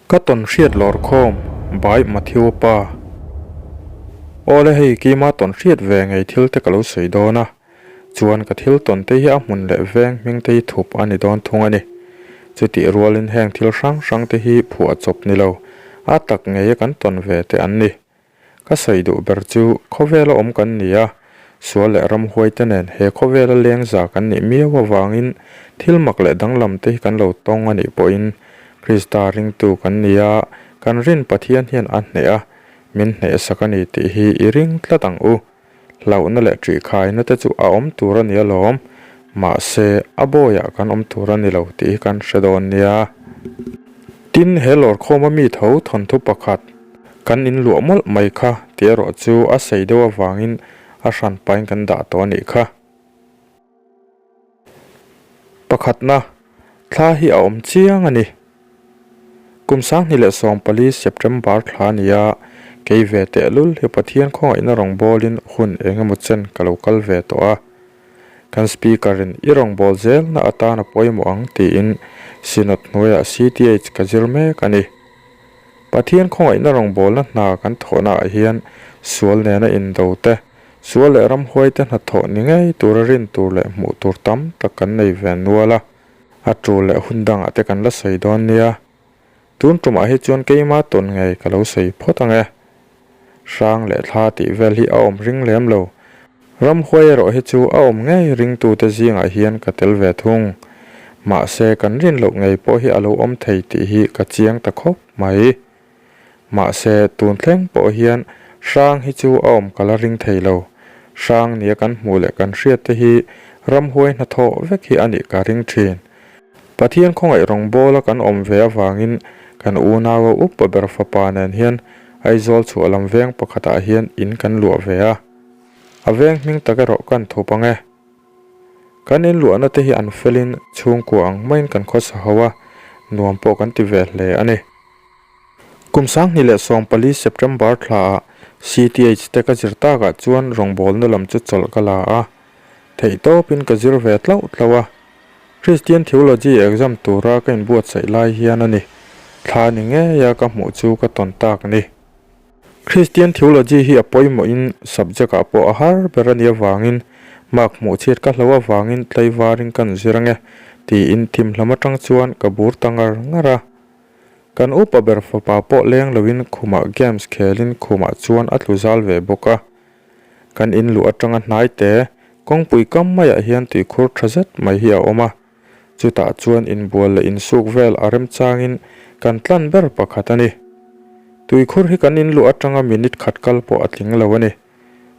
Ka tawn hriat lawr khawm by Matthew pa. Awle hei keima tawn hriat ve ngei thil te ka lo sawi dawn a, chuan ka thil tawn te hi a hmun leh veng hming te hi thup a ni dawn thung a ni. Chutih rualin heng thil hrang hrang te hi phuah chawp ni lo, a tak ngeia kan tawn ve te an ni. Ka sawi duh ber chu khawvela awm kan ni a, sual leh ramhuai te nen he khawvela lengza kan nih miau avangin thil mak leh danglam te hi kan lo tawng a nih pawhin Krista ringtu kan ni a, kan rin Pathian hian a hneh a, min hnehsak a ni tih hi i ring tlat ang u. Hlauhna leh ṭihkhaina te chu a awm tur a ni alawm, mahse a bawiah kan awm tur a ni lo tih hi kan hre dawn nia. Tin, he lawrkhawma mi tho thawnthu pakhat kan inluah mawlh mai kha tih erawh chu a sei deuh avangin a hran pain kan dah tawh a nih kha. Pakhatna, thla hi a awm chiang a ni. Kum 2014 September thla a ni a, kei ve tehlul hi Pathian khawngaihna rawngbawlin hun eng emaw chen ka lo kal ve tawh a. Kan Speaker-in i rawngbâwl zelna atan a pawimawh ang tiin Synod hnuaiah CTH ka zir mek a ni. Pathian khawngaihna rawngbâwlna hna kan thawhnaah hian sual nena indo te, Sual leh ramhuaite hnathawh ni ngei tura rin tur leh hmuh tur tam tak kan nei ve nual a, a tul leh hun dangah te kan la sawi dawn nia. Tun tumah hi chuan keima tawn ngei ka lo sawi phawt ang e. Hrang leh thla tih vel hi a awm ring lem lo. Ramhuai erawh hi chu a awm ngei ringtute zingah hian ka tel ve thung. Mahse kan rin loh ngei pawh hi a lo awm thei tih hi ka chiang ta khawp mai. Mahse, tun thleng pawh hian hrang hi chu a awm ka la ring thei lo. Hrang nia kan hmuh leh kan hriat te hi ramhuai hnathawh vek hi a nih ka ring thin. Pathian khawngaih rawngbawla kan awm ve avangin kan unaua upa ber fapa nen hian Aizawl chhuah lam veng pakhatah hian in kan luah ve a. A veng hming tak erawh kan thup ang e. Kan inluahna te hi an felin chhungkua ang maiin kan khawsa ho a, nuam pawh kan ti ve hle a ni. Kum 2014 September thlaah CTH te ka zir takah chuan rawngbawlna lam chu chawlh ka la a, theihtawpin ka zir ve tlauh tlauh a. Christian Theology exam tura ka inbuatsaih lai hian a ni, thla ni ngeia ka hmuh chu ka tawn tak ni. Christian Theology hi a pawimawhin subject ah pawh a har ber a nih avangin mark hmuh chhiat ka hlo avangin tlaivarin kan zir ange tiin thimhlam atang chuan ka bur ta ngar ngar a. Kan upa ber fapa pawh leng loin khumah games khelin khumah chuan a tlu zal ve bawk a. Kan in luh atanga hnai te kawngpui kam maiah hian tuikhur tha zet mai hi a awm a. Chutah chuan inbual leh insuk vel a remchangin kan tlan ber pakhat a ni. Tuikhur hi kan inluh atanga minute khat kal pawh a tling lo a ni.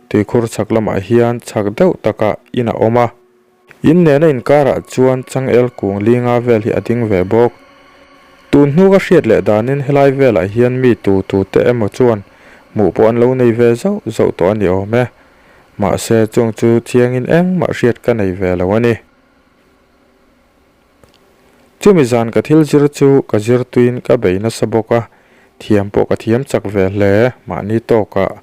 Tuikhur chhak lamah hian chhak deuh takah in a awm a. In nena inkarah chuan changel kung linga vel hi a ding ve bawk. Tun hnu ka hriat leh danin helai velah hian mi tu tute emaw chuan hmuh pawh an lo nei ve zauh zauh tawh a ni awm e. Mahse chung chu chiangin engmah hriat ka nei ve lo a ni. Chumi zan ka thil zir chu ka zir tuin ka bei nasa bawk a, thiam pawh ka thiam chak ve hle mahni tawkah.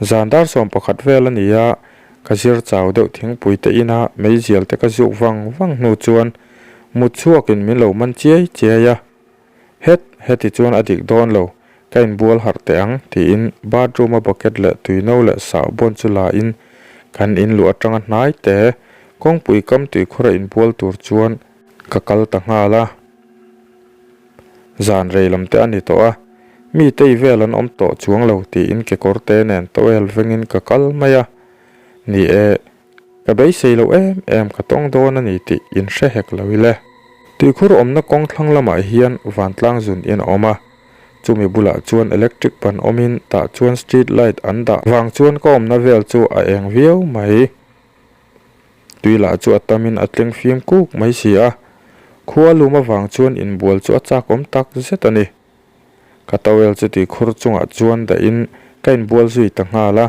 Zan dar 11 vel a ni a, ka zir chau deuh thingpui te ina meizial te ka zuk vang vang hnu chuan mut chhuakin min lo man chiai chiai a. Het, heti chuan a dik dawn lo, ka inbual harh teh ang, tiin bathroom-a bucket leh tuino leh sahbawn chu la in kan in luh atanga hnai te kawngpui kam tuikhura inbual tur chuan ka kal ta nghal a. Zan rei lam te a ni tawh a, mi tei vel an awm tawh chuang lo tiin kekawr te nen towel vengin ka kal mai a. Ni e, Ka beisei loh em em ka tawng dawn a ni tih in hre hek lo ile. Tuikhur awmna kawng thlang lamah hian vantlang zun in a awm a, chumi bulah chuan electric ban awmin tah chuan street light an dah vang chuan ka awmna vel chu a eng viau mai. Tui lah chu a tamin a tling fim kuk mai si a, khua lum avang chuan inbual chu a chak awm tak zet a ni. Ka towel chu tuikhur chungah chuan dahin ka inbual zui ta nghal a.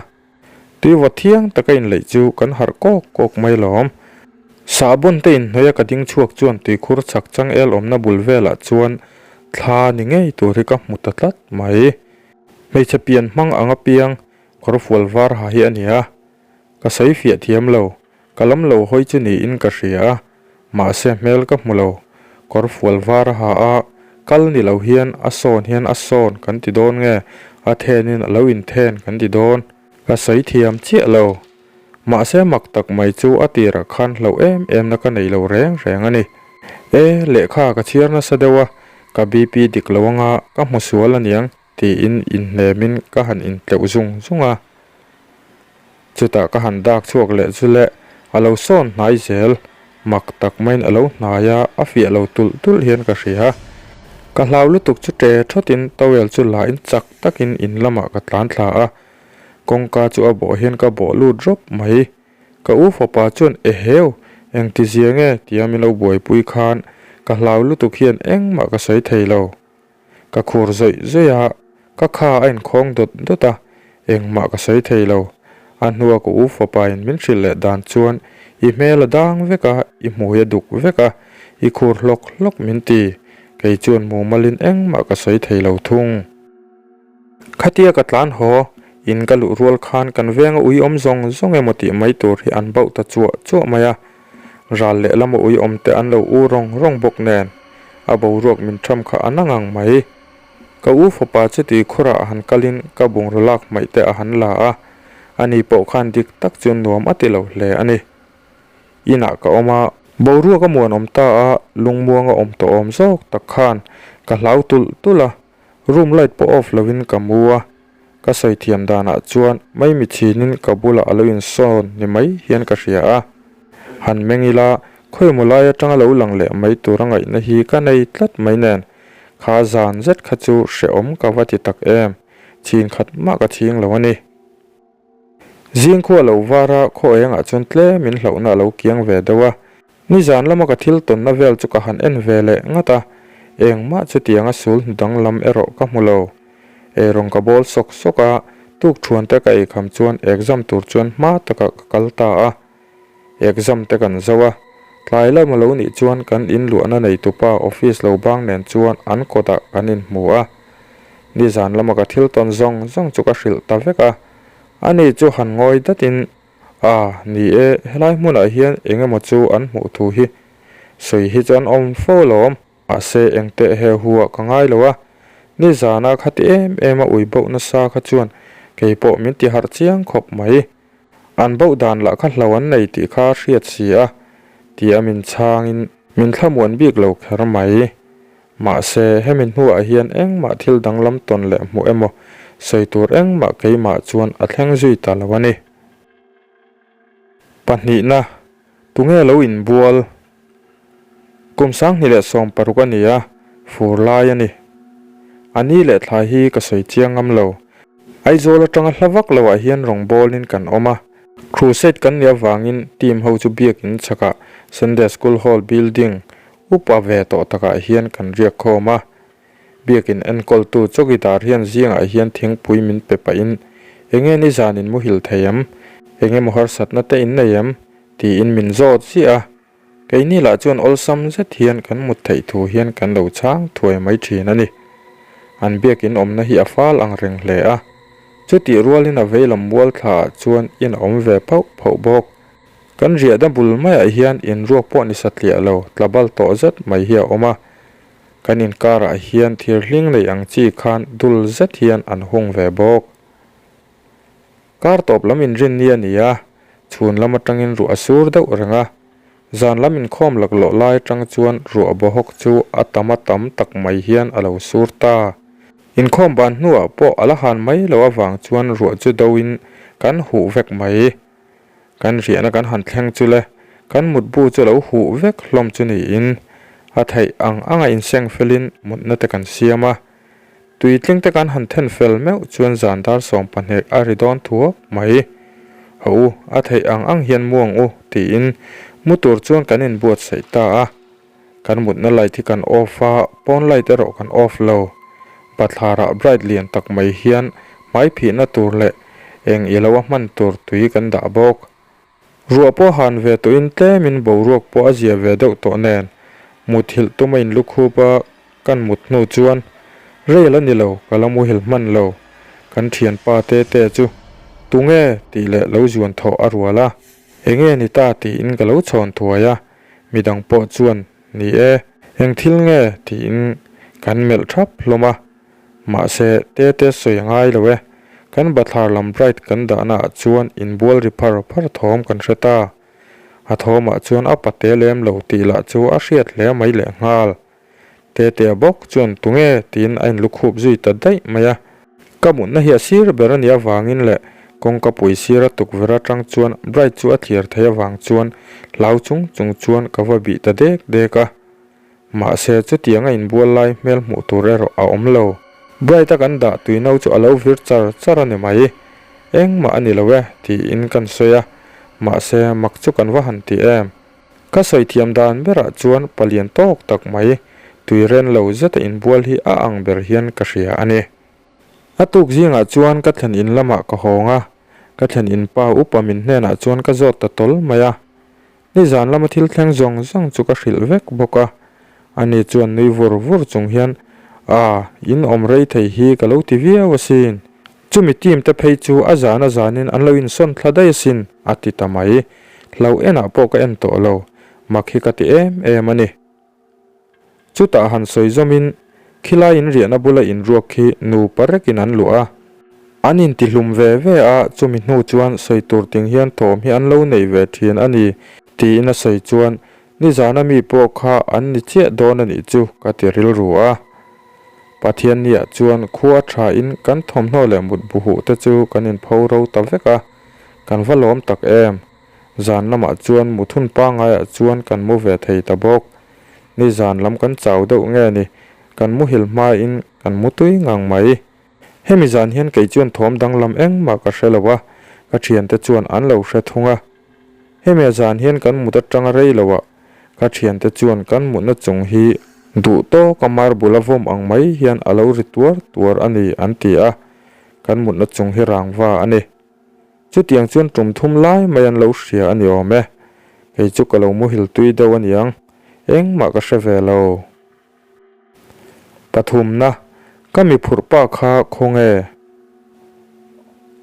Tuivaw thiang taka inleih chu kan harh kawk kawk mai lawm. Sahbawn te inhnuaia ka ding chhuak chuan tuikhur chhak changel awmna bul velah chuan thla ni ngei tur hi ka hmu ta tlat mai. Hmeichhe pian hmang ang apiang kawr fual var ha hi a ni a, ka sawi fiah thiam lo. Ka lam lo hawi chu niin ka hria a, mahse hmel ka hmu lo. Kawr fual var a ha a, Kal ni lo hian a sawn hian a sawn kan ti dawn nge, a thenin a lo inthen kan ti dawn. Ka sawi thiam chiah lo. Mahse mak tak mai chu a tirah khan hlauh em em na ka nei lo reng reng a ni. E, lehkha ka chhiar nasa deuh a, ka BP dik lo anga ka hmu sual aniang tiin inhnemin ka han intleuh zung zung a. Chutah ka han dak chhuak leh chu le, a lo sawn hnai zel, mak tak maiin a lo hnai a, a fiah lo tulh tulh hian ka hria. Ka hlau lutuk chu ṭe thawtin towel chu la in chak takin in lamah ka tlan thla a, Kawngka chu a bawh hian ka bawh lut rawp mai. Ka u fapa chuan Eheu, engti zia nge? tia min lo buaipui khan ka hlau lutuk hian engmah ka sawi thei lo. Ka khur zawih zawih a, ka kha a inkhawng dawt dawt a, engmah ka sawi thei lo. A hnua ka u fapa in min hrilh leh dan chuan i hmel a dang vek a, i hmui a duk vek a, i khur hlawk hlawk min ti. Kei chuan mumalin engmah ka sawi thei lo thung. Khatia ka tlan haw, in ka luh rual khan kan venga ui awm zawng zawng emaw tih mai tur hi an bauh ta chuah chuah mai a, ral lehlam a ui awm te an lo u rawng rawng bawk nen a boruak min tham kha a na ngang mai. Ka u fapa chu tui khawrah a han kalin ka bungraw lak hmaih te a han la a, ani pawh khan dik tak chu nuam a ti lo hle a ni. Inah ka awm a, boruak a muanawm ta a, lungmuanga awm tawh awm zawk tak khan ka hlau tulh tulh a. Room light pawh off lovin ka mu a, ka sawi thiam danah chuan maimi chhinin ka bulah a lo insawn ni mai hian ka hria a. Han meng ila, khawimaw lai atanga lo lang leh mai tura ngaihna hi ka nei tlat mai nen, kha zan zet kha chu hrehawm ka va ti tak em, chhin khat mah ka chhing lo a ni. Zing khu a lo var a, khaw engah chuan tlem in hlauhna a lo kiang ve deuh a. Nizan lama ka thil tawnna vel chu ka han en ve leh ngat a, engmah chutianga sul hnu danglam erawh ka hmu lo. Eirawng ka bawl sawk sawk a, tuk thuan te ka eikham chuan exam tur chuan hma takah ka kal ta a. Exam te kan zo a, tlai lama lo nih chuan kan in luahna neitupa office lo bang nen chuan an kawtah kan inhmu a. Nizan lama ka thil tawn zawng zawng chu ka hrilh ta vek a, ani chu han ngawi datin A, ni e, helai hmunah hian eng emaw chu an hmuh thu hi sawi hi chuan awm fo alawm. Mahse, engteh he huah ka ngai lo a, nizana khati em em a ui bauh nasa kha chuan kei pawh min ti harh chiang khawp mai. An bauh dan lah kha hlo an nei tih kha hriat si a, tia min chhangin min thlamuan bik lo kher mai. Mahse, hemi hnuah hian engmah thil danglam tawn leh hmuh emaw sawi tur engmah keimah chuan a thleng zui ta lo a ni. Pahnihna, tunge lo inbual? Kum 2016 a ni a, fur lai a ni. A ni leh thla hi ka sawi chiang ngam lo. Aizawl atanga hla vak loah hian rawngbawlin kan awm a. Crusade kan nih avangin team ho chu biakin chhakah Sunday School Hall building Upa ve tawh takah hian kan riak khawm a, biakin enkawltu chawkidar hian zingah hian thingpui min pe pahin, Enge nizan in muhil thei em? Enge maw harsatna te in nei em? tiin min zawt ziah a, keini lah chuan awlsam zet hian kan mut theih thu hian kan lo chhang thuai mai thin a ni. An biakin awmna hi a fal ang reng hle a, chutih rualin a veilam mual thlaah chuan in a awm ve phauh phauh bawk. Kan riahna bul maiah hian inruak pawh ni satliah lo, tla bal tawh zet mai hi a awm a. Kan inkarah hian thir hling nei ang chi khan dul zet hian an hung ve bawk. Kar tawp lam inrinni a ni a, chhun lam atangin ruah a sur deuh reng a. Zan lam inkhawm laklawh lai atang chuan ruah bawhawk chu a tam a tam tak mai hian a lo sur ta. Inkhawm ban hnuah pawh a la han mai loh avang chuan ruah chu do in kan huh vek mai. Kan riahna kan han thleng chu le, kan mutbu chu lo huh vek hlawm chu niin a theih ang anga inseng felin mutna te kan siam a. Tuitling te kan han then fel meuh chuan zan dar 12 a ri dawn thuak mai. A u, a theih ang ang hian mu ang u tiin mu tur chuan kan inbuatsaih ta a. Kan mutna light hi kan off a, pawn light erawh kan off lo. Bathlarah bright lian tak mai hian hmai phihna tur leh eng i lo a hman tur tui kan dah bawk. Ruah pawh han ve tawhin tlemin boruak pawh a zia ve deuh tawh nen muthilh tum a inlukhup a kan mut hnu chuan rel a ni lo ka la muhil hman lo. Kan thianpa Tete chu tunge tih leh lo zuan thawh a rual a, enge ni ta tiin ka lo chhawn thuai a. Midang pawh chuan, Ni e, eng thil nge? tiin Kan melh thap hlawm a, mahse Tete sawi a ngai lo e. Kan bathlar lam Bright kan dahna ah chuan inbual ri phar phar thawm kan hre ta. A thawmah chuan a pate lem lo tih lah chu a hriat hle mai lehnghal. Tetea bawk chuan tunge tiin a inlukhup zui ta daih mai a. Ka mutna hi a sir ber a nih avangin leh kawngka pui sira tukverh atang chuan Bright chu a thlir theih avang chuan hlau chung chung chuan ka va bih ta dek dek a. Mahse chutiang a inbual lai hmel hmuh tur erawh a awm lo. Bright a kan dah tui no chu a lo vir char char a ni mai. Engmah a ni lo e tiin kan sawi a. Mahse mak chu kan va han ti em. Ka sawi thiam dan berah chuan palian tawk tak mai, tui ren lo zeta inbual hi a ang ber hian ka hria a ni. A tuk zingah chuan ka thlen in lamah ka hawng a, ka thlen in pa upa min hnenah chuan ka zawt ta tawl mai a. Nizan lama thil thleng zawng zawng chu ka hrilh vek bawk a. Ani chuan nui vur vur chung hian, A, in awm rei thei hi ka lo ti viau asin. Chumi team te phei chu a zan a zanin an lo insawn thla daih asin, a ti ta mai. Hlo enah pawh ka en tawh lo, mak hi ka ti em em a ni. Chutah han sawi zawmin, khilai in riahna bula inruak khi nupa rekin an luah a. An intihlum ve ve a, chumi hnu chuan sawi tur ting hian thawm hi an lo nei ve thin a ni, tiin a sawi chuan nizana mi pawh kha an ni chiah dawn a nih chu ka ti rilru a. Pathianniah chuan khua thain kan thawmhnaw leh mutbu huh te chu kan inpho ro ta vek a. Kan va lawm tak em? Zan lamah chuan muthun pangaiah chuan kan mu ve thei ta bawk. Ni zan lam kan chau deuh nge ni, kan muhil hmain kan mu tui ngang mai. Hemi zan hian kei chuan thawm danglam engmah ka hre lo a, ka thiante chuan an lo hre thung a. Hemi a zan hian kan mut atanga rei lo ah ka thiante chuan kan mutna chung hi duh tawka marble a vawm ang mai hian a lo ri tuar tuar a ni an ti a, kan mutna chung hi rangva a ni. Chutiang chuan tum thum lai mai an lo hria a ni awm e. Kei chu ka lo muhil tui deuh a niang, engmah ka hre ve lo. Pathumna, ka mi phurh pa kha khawnge?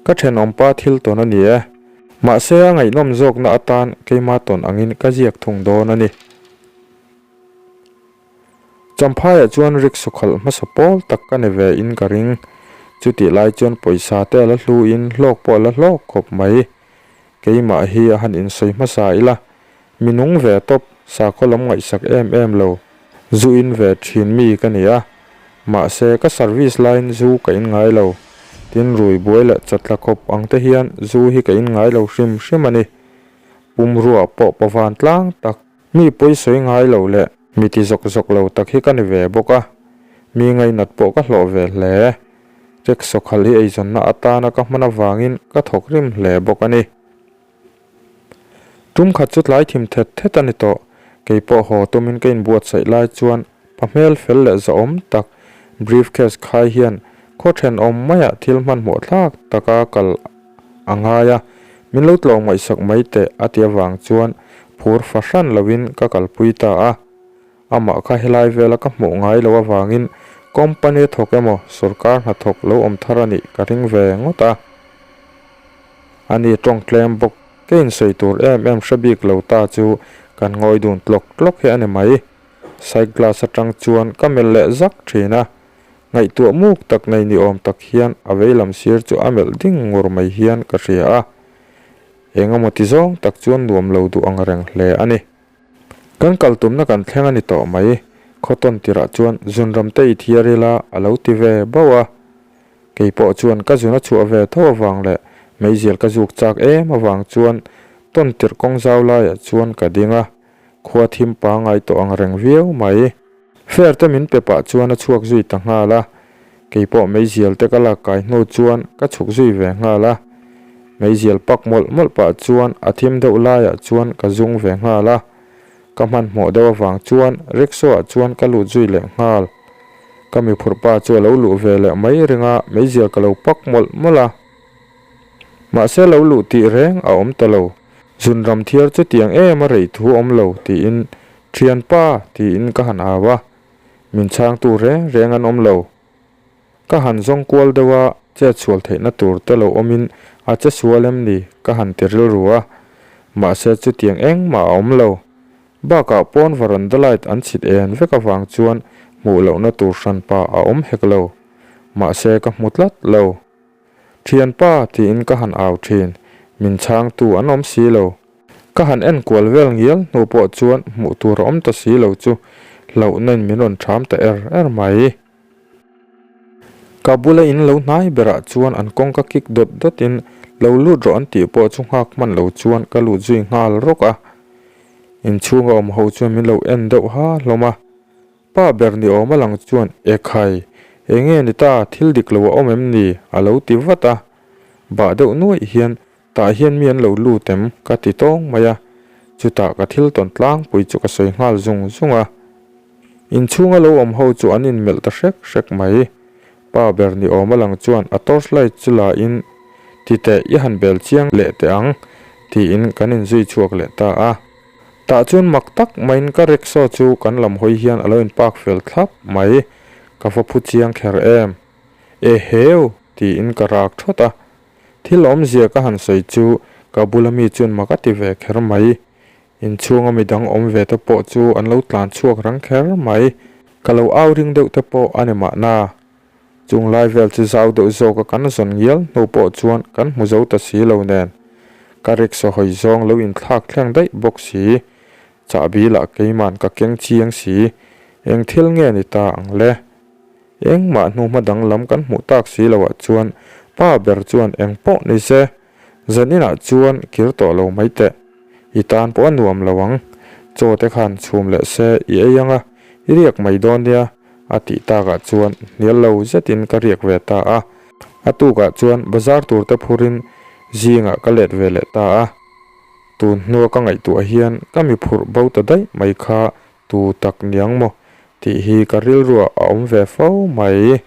Ka thenawm pa thil tawn a ni e. Mahse a ngaihnawm zawkna atan keima tawn angin ka ziak thung dawn a ni. Champhaiah chuan rickshaw khalh hmasa pawl tak ka ni ve in ka ring. Chutih lai chuan pawisa te a la hlu in hlawk pawh a la hlawk khawp mai. Keimah hi a han insawi hmasa ila, mi nung ve tawp, sakhaw lam ngaihsak em em lo, zu in ve thin mi ka ni a. Mahse ka service laiin zu ka in ngai lo. Tin rui buai leh chawtla khawp ang te hian zu hi ka in ngai lo hrim hrim a ni. Pumrua pawh pavan tlang tak. Mi pawi sawi ngai lo leh mi ti zawk zawk lo tak hi ka ni ve bawk a, mi ngainat pawh ka hlawh ve hle. Rickshaw khalh hi eizawnna atana ka hman avangin ka thawk rim hle bawk a ni. Tum khat chu tlai thim thet thet a ni tawh, kei pawh haw tumin ka inbuatsaih lai chuan pa hmel fel leh zahawm tak briefcase khai hian khaw thenawm maiah thil hmanhmawh thlak taka kal a ngai a, min lo tlawm ngaihsak mai teh a ti avang chuan phur fahran loin ka kalpui ta a. Amah kha helai vela ka hmuh ngai loh avangin company a thawk emaw sawrkar hnathawk lo awm thar a nih ka ring ve ngawt a. Ani tawng tlem bawk ka insawi tur em em hre bik lo ta chu kan ngawi dun tlawk tlawk hi a ni mai. Side glass atang chuan ka melh leh zak thin a. Ngaihtuah muk tak nei ni awm tak hian a veilam sir chu a melh ding ngur mai hian ka hria a. Eng emaw ti zawng tak chuan nuam lo duh ang reng hle a ni. Kan kal tumna kan thleng a ni tawh mai, khaw tawn tirah chuan zunram te i thiar ila a lo ti ve bauh a. Kei pawh chuan ka zun a chhuah ve tho avang leh meizial ka zuk chak em avang chuan tawn tirh kawng zau laiah chuan ka ding a, khua thim pangai tawh ang reng viau mai. Fair te min pe pah chuan a chhuak zui ta nghal a, keipawh meizial te ka lak kai hnu chuan ka chhuk zui ve nghal a. Meizial pak mawlh mawlh pah chuan a thim deuh laiah chuan ka zung ve nghal a, ka hmanhmawh deuh avang chuan rickshaw ah chuan ka lut zui leh nghal. Ka mi phurh pa chu a lo luh ve leh mai ring a, meizial ka lo pak mawlh mawlh a. Mahse lo luh tih reng a awm ta lo. Zunram thiar chu tiang em a rei thu awm lo tiin Thianpa tiin ka han au a, min chhangtu reng reng an awm lo. Ka han zawng kual deuh a, chet sual theihna tur te lo awmin a che sual em ni ka han ti rilru a, mahse chutiang engmah a awm lo. Bakah pawn varanda light an chhit en vek avang chuan Hmuh lohna tur hranpa a awm hek lo. Mahse ka hmu tlat lo. Thianpa tiin ka han au thin, min chhangtu an awm si lo. Ka han en kual vel ngial hnu pawh chuan hmuh tur a awm ta si lo chu hlauhna in min rawn ṭham ta er er mai. Ka bula in lo hnai berah chuan an kawngka kik dawt dawt in lo lut rawh an tih pawh chu nghak hman lo chuan ka lut zui nghal rawk a. Inchhunga awm ho chuan min lo en deuh ha hlawm a. Pa ber ni awm a lang chuan, Ekhai, enge ni ta, thil dik lo a awm em ni? a lo ti vat a. Bah deuh nuaih hian, Tah hian mi an lo lut em? ka ti tawng mai a. Chutah ka thil tawn tlangpui chu ka sawi nghal zung zung a. Inchhunga lo awm ho chu an inmelh ta hrek hrek mai. Pa ber ni awm a lang chuan a torch light chu la in, Ti teh, i han bel chiang leh teh ang, tiin kan inzui chhuak leh ta a. Tah chuan mak tak maiin ka rickshaw chu kan lam hawi hian a lo in park fel thlap mai, ka va phu chiang kher em. E heu! tiin ka rak thawt a. Thil awmzia ka han sawi chu ka bula mi chuan mak a ti ve kher mai. Inchhunga midang awm ve te pawh chu an lo tlan chhuak rang kher mai. Ka lo au ring deuh te pawh a ni mahna. Chung lai vel chu zau deuh zawka kan zawn ngial hnu pawh chuan kan hmu zo ta si lo nen. Ka rickshaw hawi zawng lo inthlak thleng daih bawk si. Chahbi lah keiman ka keng chiang si. Eng thil nge ni ta ang le? Engmah hnu hma danglam kan hmuh tak si loah chuan pa ber chuan eng pawh ni se, zaninah chuan kir tawh lo mai teh. I tan pawh a nuam lo ang. Chaw te khan chhum leh se i ei ang a, i riak mai dawn nia, a tih takah chuan hnial lo zetin ka riak ve ta a. A tukah chuan bazar tur te phurin zingah ka let ve leh ta a. Tun hnua ka ngaihtuah hian ka mi phurh bo ta daih mai kha tu tak niang maw tih hi ka rilruah a awm ve fo mai.